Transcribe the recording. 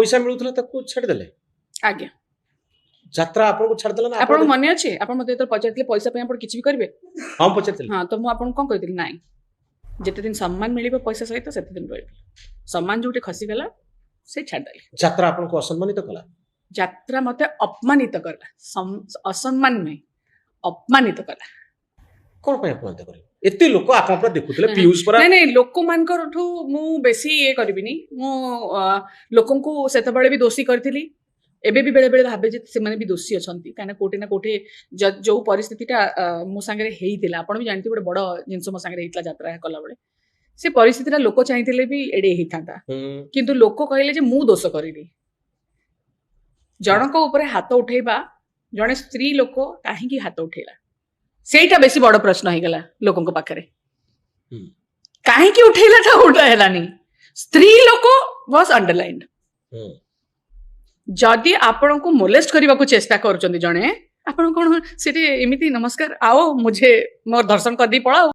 ପଇସା ମିଳୁଥିଲା, ତାକୁ ଛାଡ଼ିଦେଲେ? ଆଜ୍ଞା। ଯାତ୍ରା ଆପଣଙ୍କୁ ଛାଡ଼ିଦେଲା ନା? ଆପଣଙ୍କୁ ମନେ ଅଛି, ଆପଣ ମତେ ଯେତେବେଳେ ପଚାରିଥିଲେ, ପଇସା ପାଇଁ ଆପଣ କିଛି ବି କରିବେ? ହଁ, ପଚାରିଥିଲି। ହଁ, ତ ମୁଁ ଆପଣଙ୍କୁ କଣ କହିଥିଲି? ନାଇଁ, ଯେତେ ଦିନ ସମ୍ମାନ ମିଳିବ ପଇସା ସହିତ, ସେତେ ଦିନ ରହିବି। ସମ୍ମାନ ଯୋଉଠି ଖସିଗଲା, ସେ ଛାଡ଼ିଦେଲି। ଯାତ୍ରା ଆପଣଙ୍କୁ ଅସମ୍ମାନିତ କଲା? ଯାତ୍ରା ମତେ ଅପମାନିତ କଲା। ଅସମ୍ମାନ ନୁହେଁ, ଅପମାନିତ କଲା। କଣ ପାଇଁ ଅପମାନିତ କରିବେ? ଏତେ ଲୋକ ଆପଣ ପୁରା ଦେଖୁଥିଲେ, ପିୟୁଷ ପରା। ନାଇଁ, ଲୋକମାନଙ୍କଠୁ ମୁଁ ବେଶୀ ଇଏ କରିବିନି। ମୁଁ ଲୋକଙ୍କୁ ସେତେବେଳେ ବି ଦୋଷୀ କରିଥିଲି, ଏବେ ବି ବେଳେ ବେଳେ ଭାବେ ଯେ ସେମାନେ ବି ଦୋଷୀ ଅଛନ୍ତି। କାହିଁକିନା କୋଉଠି ନା କୋଉଠି ଯୋଉ ପରିସ୍ଥିତିଟା ମୋ ସାଙ୍ଗରେ ହେଇଥିଲା, ଆପଣ ବି ଜାଣିଥିବେ, ଗୋଟେ ବଡ ଜିନିଷ ମୋ ସାଙ୍ଗରେ ହେଇଥିଲା ଯାତ୍ରା କଲାବେଳେ। ସେ ପରିସ୍ଥିତିଟା ଲୋକ ଚାହିଁଥିଲେ ବି ଏଡେଇ ହେଇଥାନ୍ତା। କିନ୍ତୁ ଲୋକ କହିଲେ ଯେ ମୁଁ ଦୋଷ କରିନି। ଜଣଙ୍କ ଉପରେ ହାତ ଉଠେଇବା, ଜଣେ ସ୍ତ୍ରୀ ଲୋକ କାହିଁକି ହାତ ଉଠେଇଲା, ସେଇଟା ବେଶୀ ବଡ ପ୍ରଶ୍ନ ହେଇଗଲା ଲୋକଙ୍କ ପାଖରେ। କାହିଁକି ଉଠେଇଲାଟା ଉଠା ହେଲାନି, ସ୍ତ୍ରୀ ଲୋକ ୱାଜ ଅଣ୍ଡରଲାଇନ୍ଡ। ଯଦି ଆପଣଙ୍କୁ ମୋଲେଷ୍ଟ କରିବାକୁ ଚେଷ୍ଟା କରୁଛନ୍ତି ଜଣେ, ଆପଣ କଣ ସେଠି ଏମିତି ନମସ୍କାର ଆଉ ମୁଝେ ମୋର ଦର୍ଶନ କରିଦେଇ ପଳାଉ?